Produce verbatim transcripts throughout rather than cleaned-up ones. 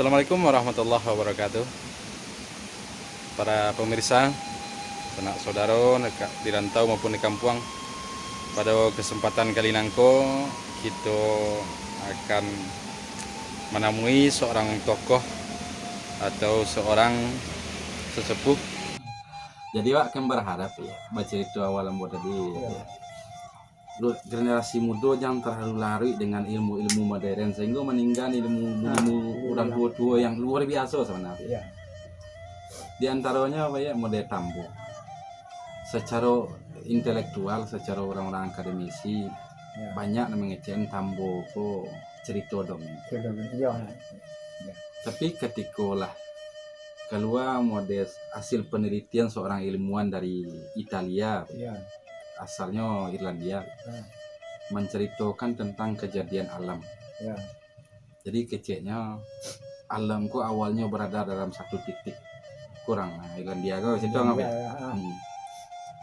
Assalamualaikum warahmatullahi wabarakatuh. Para pemirsa, sanak saudaro, di rantau maupun di kampuang, pada kesempatan kali nangko, kito akan manamui seorang tokoh atau seorang sesepuh. Jadi, awak kan berharap, ya, bacarito awal ambo tadi, ya. Lu-, generasi mudo jan terlalu laruik dengan ilmu-ilmu modern, sehingga maninggan ilmu, ilmu urang tuo-tuo yang luar biasa sebenarnya. Di antaronyo, apa ya, model Tambo. Secara intelektual, secara orang-orang akademisi, banyak nan mangecek Tambo ko cerita dongeng. Tapi, katiko lah kalua model hasil penelitian seorang ilmuwan dari Italia, asalnyo Irlandia, menceritakan tentang kejadian alam. Jadi, keceknyo, alam ko awalnyo berada dalam satu titik. Kurang lah, Irlandia ko, situ.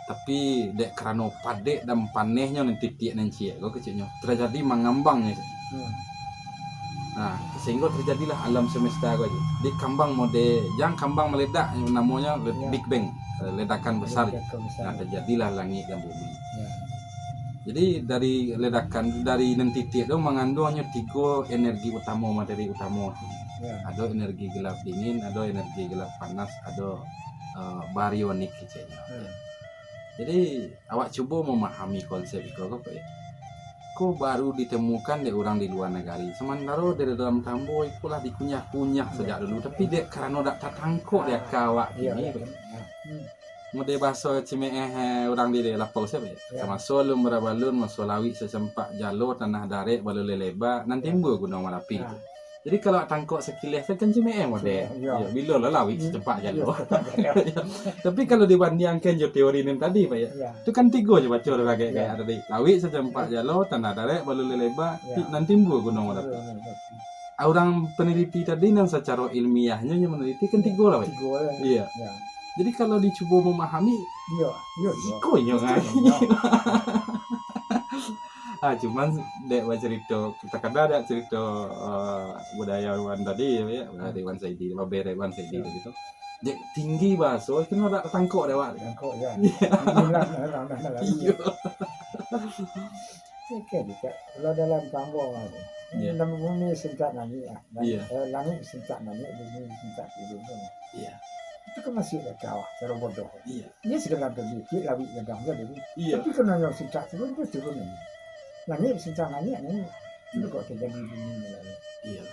Tapi, dek karano padek dan panehnyo nan titik nan ciek ko, keceknyo, terjadi mangambangnyo. Nah, sehingga terjadilah alam semesta ko. Jadi, kambang mode, jan kambang meledak, namonyo le-, Big Bang, eh, ledakan besar. Nah, terjadilah langit dan bumi. Jadi, dari ledakan, dari nan titik tu mangandungnyo tigo energi utama, materi utama. Ado energi gelap dingin, ado energi gelap panas, ado, eh, barionik keceknyo. Jadi, awak cubo mamahami konsep iko ko, Pak, ya. Ko baru ditemukan dek urang di lua nagari. Samantaro dari dalam Tambo iko lah dikunyah-kunyah sajak dulu. Tapi dek karano dak tatangkok di aka awak kini, Pak. Mode bahaso cimeeh, eh, urang di lapau siapo, ya? Samaso alun barabalun, maso lawik sacampak jalo, tanah darek baluleh leba, nan timbua Gunuang Marapi tu. Jadi, kalau tangkok sakileh tu kan cimeeh mode. Iyo, bilo lah lawik sacampak jalo. Tapi, kalau dibandiangkan jo teori nan tadi, Pak, ya, tu kan tigo jo baco lah, kayak, kayak tadi. Lawik sacampak jalo, tanah darek baluleh leba, ti-, nan timbua Gunuang Marapi. Urang peneliti tadi nan sacaro ilmiahnyo nyo meneliti kan tigo lah, Pak. Tigo lah. Iyo. Jadi, kalau dicubo mamahami, iyo, iyo, iyo, iko nyo kan. Ah, cuman dek bacarito, takana dek carito, eh, budayawan tadi, ya, dari Wan Saidi, babere Wan Saidi tadi tu. Dek tinggi bahaso, kena dak tatangkok dek awak. Tatangkok, ya. Iyo. Oke, Dika. Kalau dalam Tambo, dalam bumi sencak naiak, ah. Langik sencak naiak, bumi sencak turun tu. Itu kan masih aka awak, caro bodoh. Iyo. Iyo, segala tu dikit, lawik gadang tu dulu. Iyo. Tapi, karano yang sencak turun, tu turun lagi. Langik sencak naiak, naiak. Itu kok terjadi bumi ni lah. Iyo.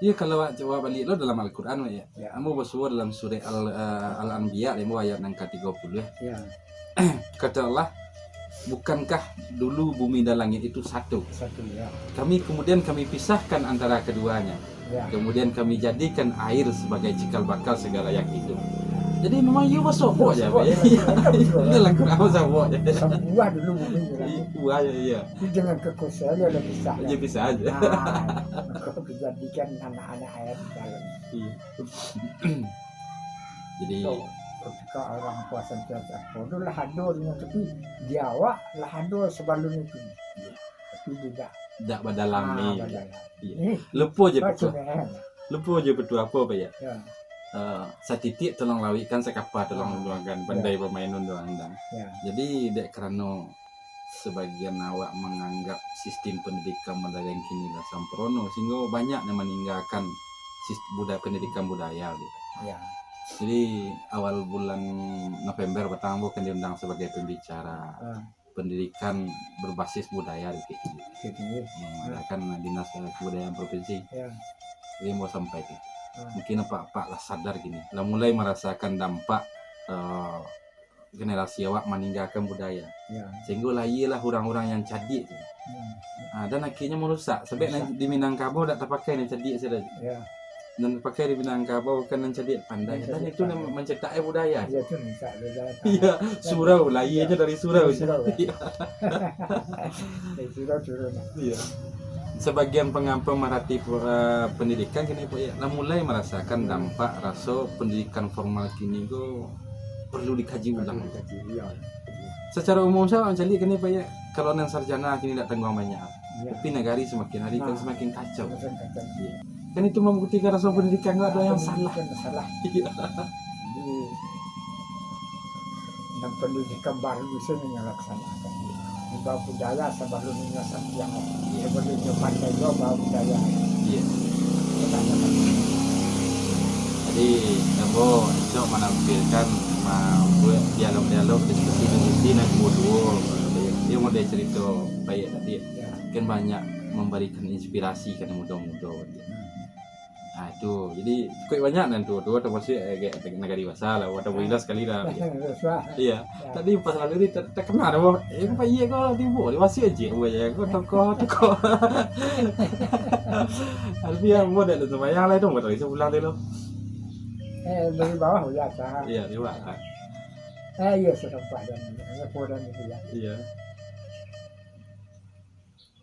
Iyo, kalau awak, awak baliak lo dalam Al-Quran, Pak, ya. Ambo basuo dalam surah Al-, eh, Al-Anbiya, ambo ayat nan ka tigo puluah. Kato Allah, "Bukankah dulu bumi dan langit itu satu? Satu, ya. Kami, kemudian Kami pisahkan antara keduanya. Ya. Kemudian Kami jadikan air sebagai cikal bakal segala yang hidup." Jadi, memang iyo basobok je, Pak. Iyo, betul. Dalam Quran basobok je. Sabuah dulu bumi dan langit. Iyo, iyo. Tapi dengan kekuasaan dia lah pisah. Iyo, pisah aja. Nah, maka dijadikan anak-anak air di dalam. Iyo. Jadi, so, ketika orang puasa, puasa, tu lah ado dengan, tapi di awak lah ado sebelum itu. Iyo. Tapi tidak. Dak badalami. Ah, badalam. Iyo. Lupo je, Pak, Pak, tu. Lupo je, Pak, tu apo, Pak, ya? Ya. Eh, satitiak tolong lawik kan sakapa tolong unduangkan, pandai bamain unduang-unduang. Ya. Jadi, dek karano sabagian awak manganggap sistim pendidikan modern kini lah samprono, sehingga banyak yang maninggalkan sist-, budaya, pendidikan budaya gitu. Ya. Jadi, awal bulan November patang ambo kan diundang sebagai pembicara pendidikan berbasis budaya di K K I. K K I. Ya, mengadakan Dinas Kebudayaan Provinsi. Ya. Jadi, mau sampaikan. Mungkin apak-apak lah sadar kini, lah mulai merasakan dampak, eh, generasi awak maninggalkan budaya. Ya. Sehingga lahirlah orang-orang yang cadiak tu. Hmm. Ah, dan akhirnya merusak. Sebab nan di Minangkabau dak tapakai nan cadiak sudah. Ya. Nan pakai di Minangkabau kan nan cadiak pandai. Nan cadiak pandai. Dan itu nan mencetak budaya. Ya, itu mencetak budaya. Iya, surau, lahirnya dari surau. Dari surau, ya. Iya. Dari surau turun. Iya. Sebagian pangam-, pemerhati, eh, pendidikan kini, Pak, ya, lah mulai merasakan dampak raso pendidikan formal kini tu perlu dikaji ulang. Perlu dikaji, iya. Secara umum saja, awak caliak kini, Pak, ya, kalau nan sarjana kini dak tangguang banyak. Iyo. Tapi nagari samakin hari kan samakin kacau. Samakin kacau. Iyo. Kan itu mambuktikan raso pendidikan tu ado yang salah. Pendidikan salah. Iyo. Jadi, nan pendidikan baru bisa nyo laksanakan. Imbau budaya sabalun inyo sampiang. Iyo. Sabalun inyo pandai juo imbau budaya. Iyo. Jadi, ambo esok manampilkan, mambuek dialog-dialog, diskusi-diskusi nan duo-duo. Iyo, model carito Payek tadi. Iyo. Kan banyak mambarikan inspirasi ka nan mudo-mudo. Hmm. Nah, itu. Jadi, cukuik banyak nan duo-duo, tamasuak, eh, kayak Nagari Basa lah, Wadah Boilah sakali lah. Nagari Basa. Iyo. Yo. Tadi pas lalu ni, ta-, takana doh, boh. Eh, Payek ko tibo, di masih aja, boh, yo. Ko tokoh, tokoh. Tapi yo, boh, dak ada sumbayang lah itu, boh, tadi sabulan tu lo. Eh, dari bawah biasa. Iyo, dari bawah. Eh, iyo, setempat dan, setempat dan itu, yo. Iyo.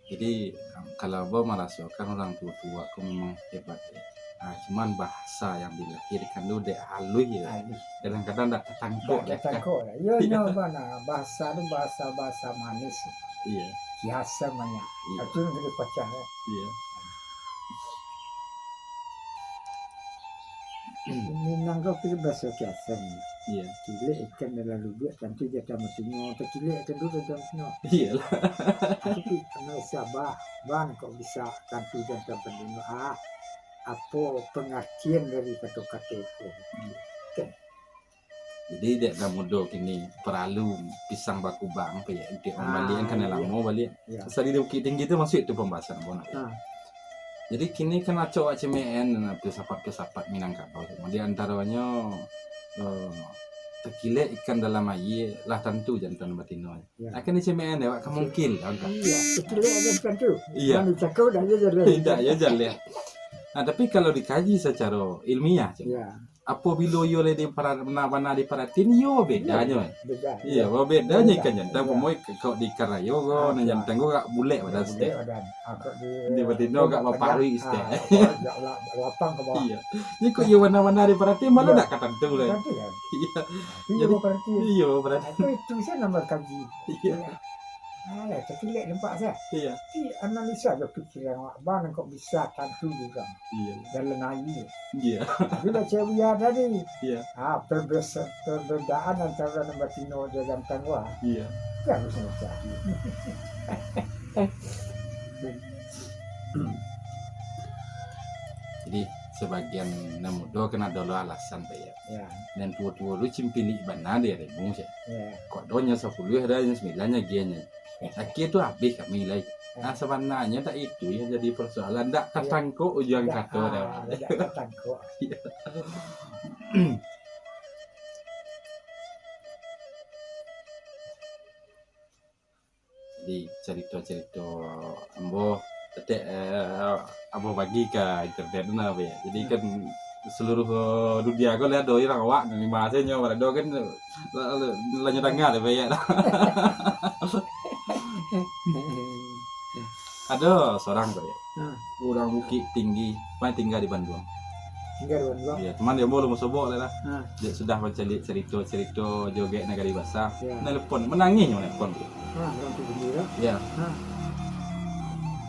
Jadi, kalau ambo marasokan urang tuo-tuo ko memang hebat, yo. Ah, cuman bahasa yang dilahirkan tu dek haluih, yo. Haluih. Kadang-kadang dak tatangkok, dak tatangkok lah. Iyo, nyo bana. Bahasa tu bahasa-bahasa manis. Iyo. Kiasan banyak. Iyo. Tapi yang gede pacah, yo. Iyo. Minang ko pi baso kiasan. Iyo. Takilek ikan dalam lubuak, tantu jan batino. Takilek ikan tu jan batino. Iyolah. Tapi Malaysia bah, ban kok bisa tantu jan batino. Ah, apo pangartian dari kato-kato tu? Kan? Jadi, dek nan mudo kini paralu pisang bakubang, Payek, untuak mambaliakan ka nan lamo baliak. Iyo. Sadi di Bukittinggi tu masuak tu pambahasan ambo nak. Ah. Jadi, kini kan acok awak cemeehan filsafat-filsafat Minangkabau. Di antaronyo, eh, takilek ikan dalam aia, lah tantu jantan batino. Iyo. Akan dicemeehan dek awak, ka mungkin, kan? Iyo, takilek aja tantu. Iyo. Nan dicako dak aja jaleh. Dak aja jaleh. Nah, tapi kalau dikaji sacaro ilmiah, cak, iyo. Apabilo iyo lah dipara-, bana-bana diparatian, iyo bedanyo. Iyo, beda. Iyo, bedanyo ikan jantan, iyo. Pamuai kalau di ikan rayo ko, nan jantan ko agak bulek badan sitek. Bulek badan. Ah, kok di, di batino agak baparuik sitek. Ah, agak la-, lapang ka bawah. Iyo. Jadi kok iyo bana-bana diparatian, malah dak ka tantu lah. Tantu lah. Iyo. Iyo, jadi, baparatian. Iyo, baparatian. Itu, itu sajo nambah kaji. Iyo. Alah, takilek nampak sajo. Iyo. Tapi analisa jo pikiran awak, bana kok bisa tantu urang. Iyo. Dalam aia. Iyo. Tapi baco Buya tadi. Iyo. Ah, perbes-, perbedaan antaro nan batino jo jantan ko. Iyo. Itu harus dicari. Jadi, sabagian nan mudo kan ado lo alasan, Pak, yo. Yo. Nan tuo-tuo lu cimpilik bana di arimu, cak. Yo. Kok do nyo sapuluah, ado nyo sambilan nyo agiah nyo. Akhia tu abih kami lai. Nah, sabananyo tak itu yang jadi persoalan. Ndak tatangkok ujuang kato dah. Ndak tatangkok. Iyo. Jadi, carito-carito ambo, tek, eh, ambo bagi ka internet tu nah, Pak. Jadi, kan saluruah, eh, dunia ko lah ado urang awak, limo se nyo, ado kan, lah, lah, lah nyo danga deh, Pak. Ado surang, Pak. Ha. Urang Bukittinggi, paling tingga di Banduang. Tingga di Banduang? Iyo, cuman di ambo alun basobok lai lah. Ha. Dek sudah mancaliak carito-carito joget Nagari Basa. Yo. Nelepon, manangih nyo nelepon. Ha, urang tu sendiri lah. Yo. Ha.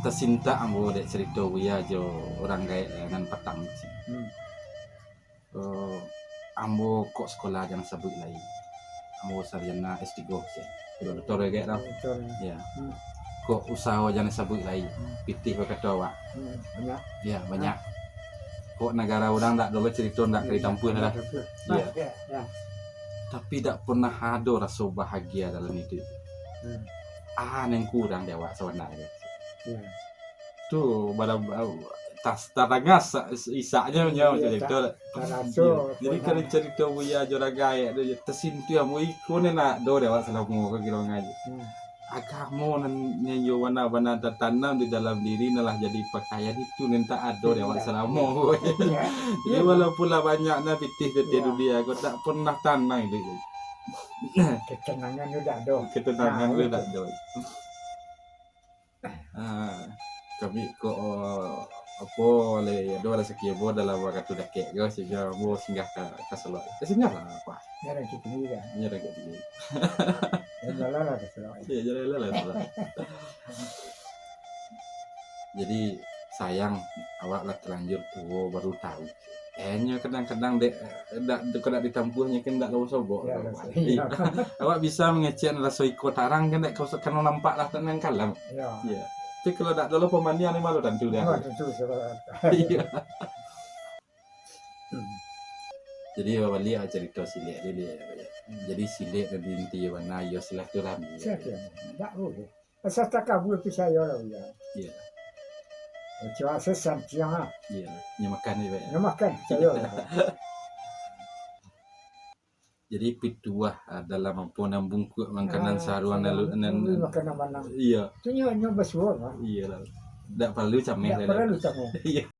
Tasintak ambo dek carito Buya jo urang gaek, eh, nan patang. Hmm. Eh, ambo kok sakolah jan sabuik lai. Ambo sarjana S tigo se. Doktor gaek tau. Doktor, yo. Yo. Hmm. Kok usaho jan sabuik lai. Hmm. Pitih bakato awak. Hmm, banyak. Yo, banyak. Ah. Kok nagara urang dak ado carito dak ka ditampuah lah. Dak ka ditampuah. Yo. Yo, yo. Tapi dak pernah ado raso bahagia dalam iduik. Hmm. Ah, nan kurang di awak sabananyo. Yo. Tu, bada-, tas-, tatangah sa-, isaknyo nyo. Iyo, carito ta-, lah. Taraso. Iyo. Jadi, kalau carito Buya jo urang gaek tu, tasintuah ambo iko ni nak do dek awak salamo ko kiro ngai. Hmm. Agamo nan, nan yo bana-bana tatanam di dalam diri, nan lah jadi pakaian itu nan tak ado dek awak salamo ko. Iyo. Jadi, iyo, walaupun lah banyak nan pitih-pitih dunia ko, tak pernah tanang itu. Ketenangan tu dak ado. Ketenangan tu dak ado. Ah, kami ko, apo lai, ado rasaki ambo dalam wakatu dakek ko, sahinggo ambo singgah ka, ka Solok. Eh, singgah lah, apo? Nyo dah cukuik tinggi kan? Nyo dah cukuik tinggi. Yo, jalan lah ka Solok. Yo, jalan lah ka Solok. Jadi sayang, awak lah talanjur tuo baru tahu. Eh, nyo kadang-kadang dek, dak, kalau dak ditampuah nyo kan dak lawa sobok. Ya, Awak. dak sobok. Iya. Awak bisa mangecek raso iko tarang kan dek, kalau nampak lah tanang kalam. Ya. Iya. Tapi kalau dak ado pamandian ni malu tantu dia. Oh, tentu sebab. Iya. Hmm. Jadi baliak cerita silek tadi. Jadi silek tadi inti bana yo silaturahmi. Siapa? Dak boleh. Asal takabur picayo lah ya. Iya. Cuma sesantiang lah. Iya. Nyo makan ni, Pak. Nyo makan picayo lah. Jadi pituah adalah mampu nan bungkuk makanan Ah, saruang saruang lalu nan lalu makanan manang. Iya. Tu nyo nyo basuo lah. Iya lah. Dak perlu cameh Dak lah. Perlu cameh. Iya.